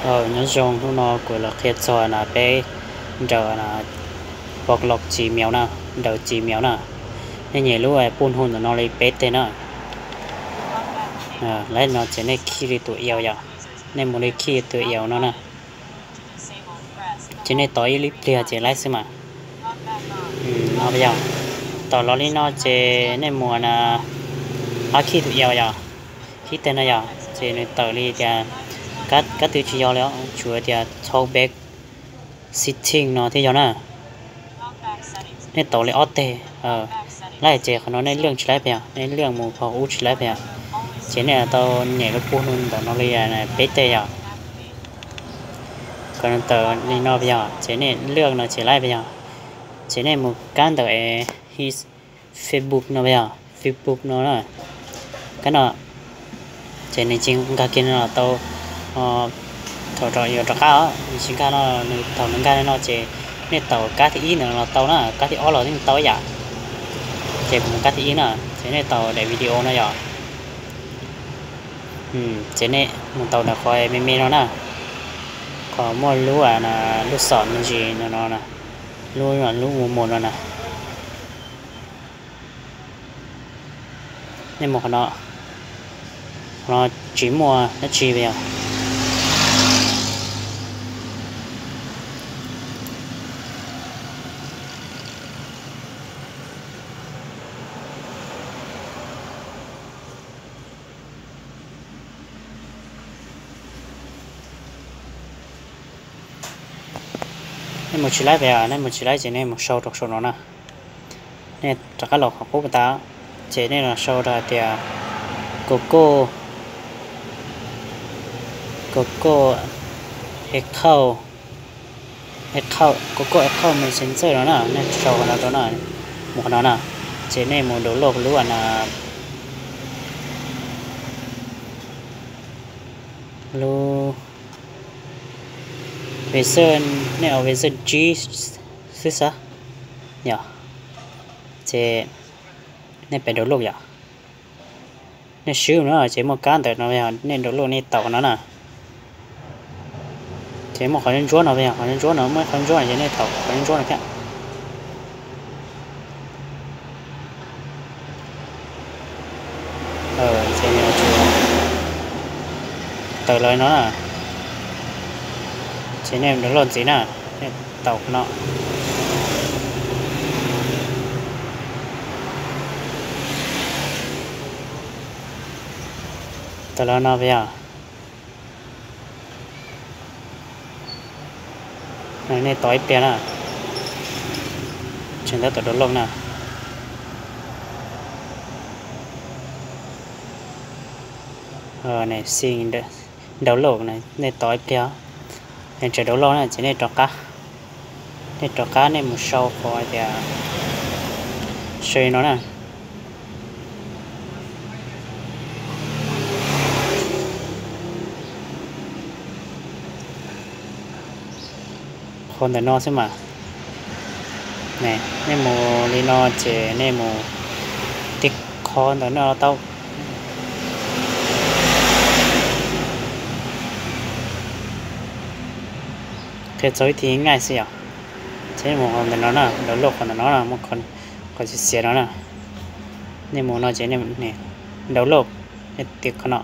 Nyob zoo, hnub no kuv los qhia txog na peb nrawm na, pos los Gmail na, nrawm Gmail na. Nej nyem lub pub hnub ntawm no li peb teg na. Laib no ces nej khij li tus email yom, nej mus li khij tus email no na. Ces nej tos ib lub pliag ces laib xwb mas. No yog, tawm los li no ces nej mus na, pab khij tus email yom, khij teg no yom, ces nws tawm li tias kab twb tsis yog li, tsuas tias talkback setting no thiaj yog na. Nej tau li ob teg. Laib ces qhov no nej leej tsis laib pes yog, nej leej mus qhov ub tsis laib pes yog. Ces nej tau nyem lub pub hnub ntawm no li peb teg yom. Kom nws tawm li no pes yog, ces nej leej no ces laib pes yog. Ces nej mus kab ntawm his Facebook no pes yog, Facebook no na. Kab no ces nws tsis nkag kiag no los tau, thaum yuav rov qab os, nws tsis nkag no, nws thaum nws nkag no ces nej tau kab thib ib ntawm no los tau na, kab thib ob los yeej tau ib yam. Ces kuv mus kab thib ib na, ces nej tau daim video no yom. Ces nej mus tau ntawm qhov me me no na, qhov muaj lub, lub xom me ntsis no no, lub, lub mus mus no na. Nej mus qhov no, qhov no tsis muaj dab tsi pes yog. Nej mus tsis laib pes yog, nej mus tsis laib ces nej mus sau rau saum no na. Nej rov qab los qhov qub tas, ces nej los sau rau hais tias Google, Google Echo, Google Echo Messenger no na, nej sau qhov no rau na, mus qhov no na, ces nej mus download lub na, lub version, nej ua version tsib xwb xwb yom. Ces nej pem download yom. Nej swb no ces muaj kab ntawm no yog nej download nej tau qhov no na. Ces muaj qhov ntsuab ntsuab no, yog qhov ntsuab ntsuab no, muaj qhov ntsuab no ces nej tau qhov ntsuab ntsuab no thiab. Ces tawm los no na, ces nej download ntxiv na, nej tau qhov no. Tawm los no pes yog, nej tos ib pliag na, tseem tab tom download na. Download, nej tos ib pliag, nws tseem download na ces nej rov qab, nej rov qab nej mus sau qhov tias, sau no na. Qhov ntawm no xwb mas. Nej mus li no ces nej mus tib qho ntawm no los tau. Qhia txog ib thib nqaij xwb yom. Ces nej mus qhov ntawm no na, download qhov ntawm no na, muaj qhov xiav xiav no na. Nej mus no ces nej download, nej tiv qhov no.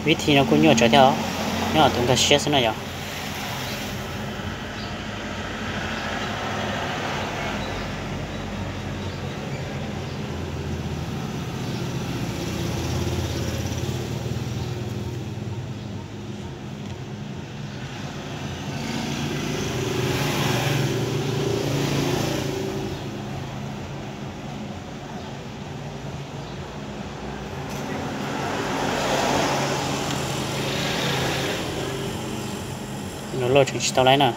Vib thib no kuj nyuaj tsawv thiab os, nyob tus nkag siab xwb no yom. Download tseem tsis tau laib na.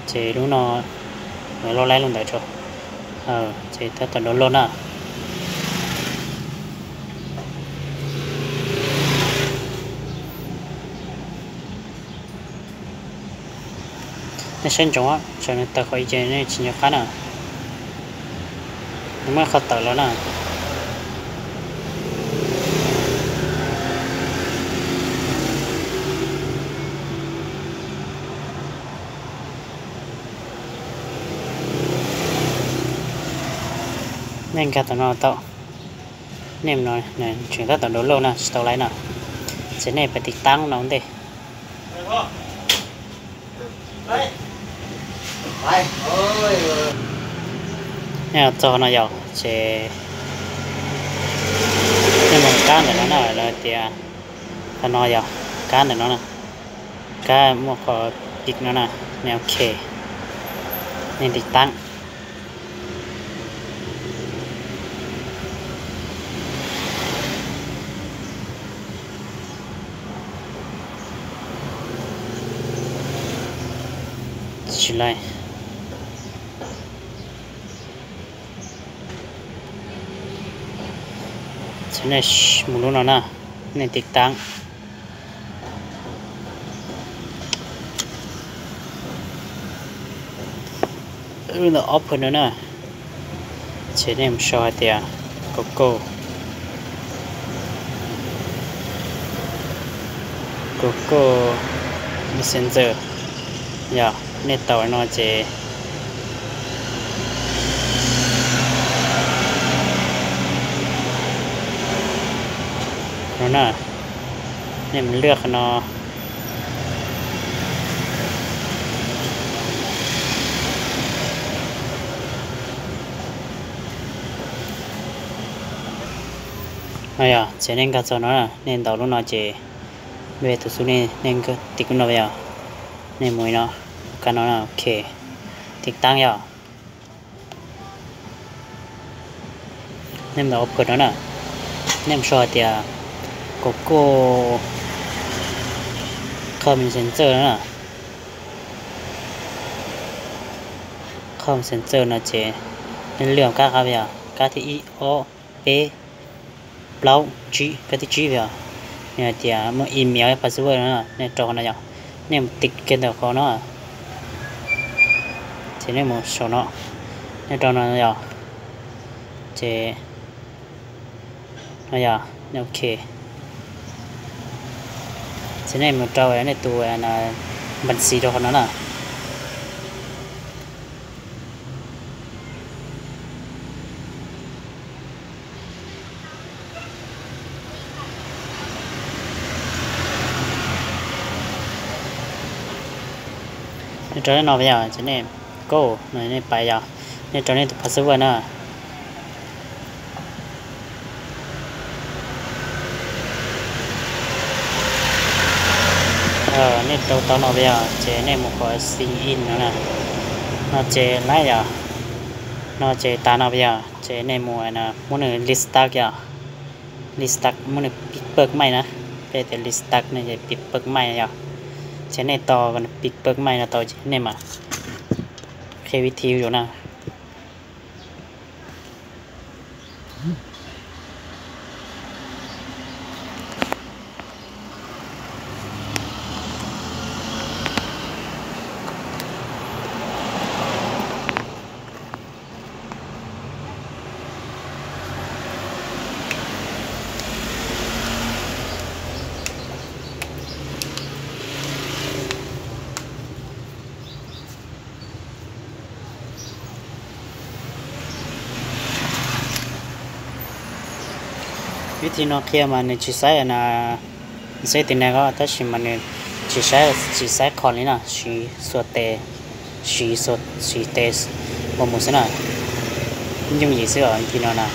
Ces lub no, download laib lub ntawd tso. Ces tab tom download na. Nej saib ntsoov, tsam nws tawm qhov i ces nej tsis nco qab na. Nws muaj qhov tawm los na. Nej nkag tau no tau, nej no tseem tab tom download na, tsis tau laib na, ces nej pab tiv taab no ua ntej. Nej txog no yog ces nej mus kab ntawm no na, lawv tias qhov no yog kab ntawm no na, kab muaj qhov piv no na, nej ok, nej tiv taab. Tsis laib. Nej mus lub no na, nej tiv taab. Lub ntawm open no na, ces nej mus sau hais tias Google, Google Messenger, yog nej tau no ces no na, nej mus lwaj qhov no. No yog ces nej nkag txog no, nej ntaus lub no ces npe tus xub, nej tiv lub no yog, nej mus no, kab no ok, tiv taab yog. Nej mus open no na, nej mus sau hais tias Google Chrome Messenger no na, Chrome Messenger no ces nej lwaj kab qab yog kab thib ib, ob, peb, plaub, tsib, kab thib tsib yog, nws hais tias muaj email, password no, nej rau qhov no yog, nej mus tiv kiag ntawm qhov no, ces nej mus sau no, nej rau no yog, ces no yog, ok, ces nej mus rau nej tus npas xis rau qhov no na. Nej rau no yog ces nej, koj no nej pais yog, nej rau nej tus password na. Nej rau tau no yog ces nej mus qhov sign in no na, no ces laib yog, no ces tas no yog ces nej mus muab nws restart yog, restart muab nws piv pawg maij na, peb tias restart no ces piv pawg maij yog, ces nej tos piv pawg maij no tau ces nej mam qhia vib thi zuj zus na. Vib thi no qhia mas nws tsis saib na, saib tiv neeg os, tab sis mas nws tsis saib, tsis saib qhov li na, siv xuas tes, siv xuas, siv tes ua mus xwb na, yooj yim xwb os, vib thi no na.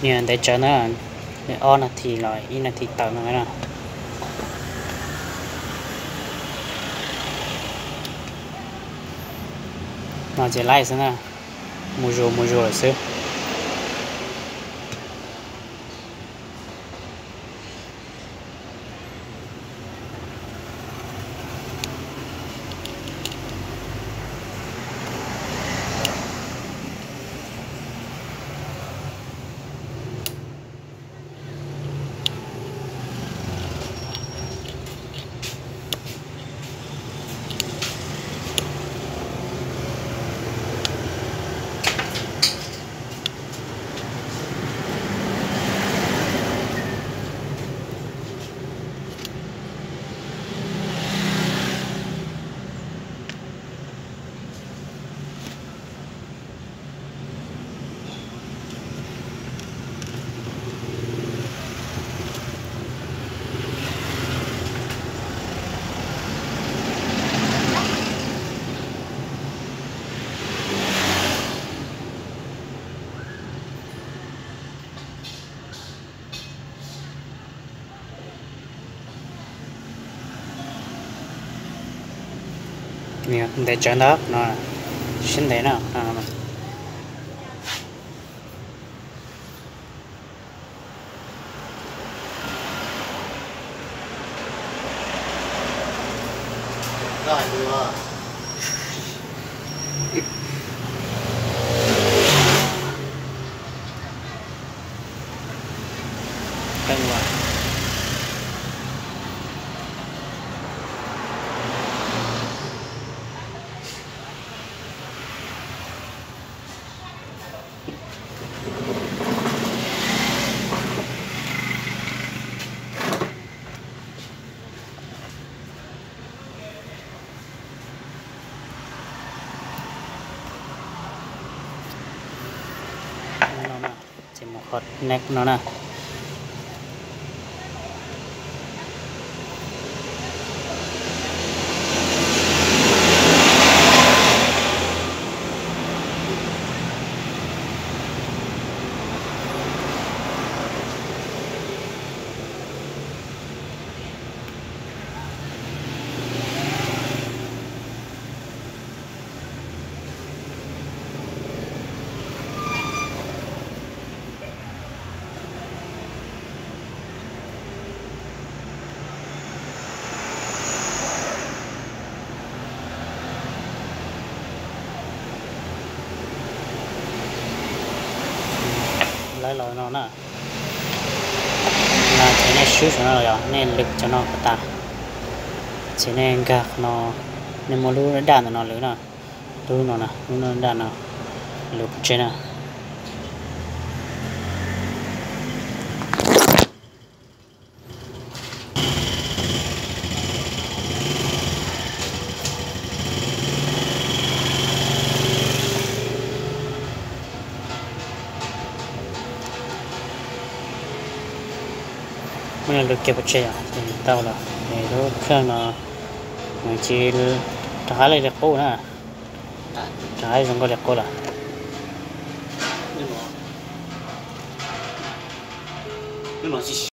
Nws ntev tsawv na, ob nas this los ib nas this tawm no na. No ces laib xwb na, mus zuag mus zuag lawm xwb. Ntev tsawv ntawd no, siab ntev na. Ces mus qhov next no na. Lawv los no na, ces nej swb saum no los yog nej lwm cov no kom tas, ces nej nkag qhov no, nej muab lub daj ntawm no lwm na, lub no na, lub daj no lwm pov tseg na. Muab nej lwm kiag pov tseg yom, ces tau lawm. Ces lub kheej no nws tsis rov qab li qub na, rov qab zoo nkauj li qub lawm.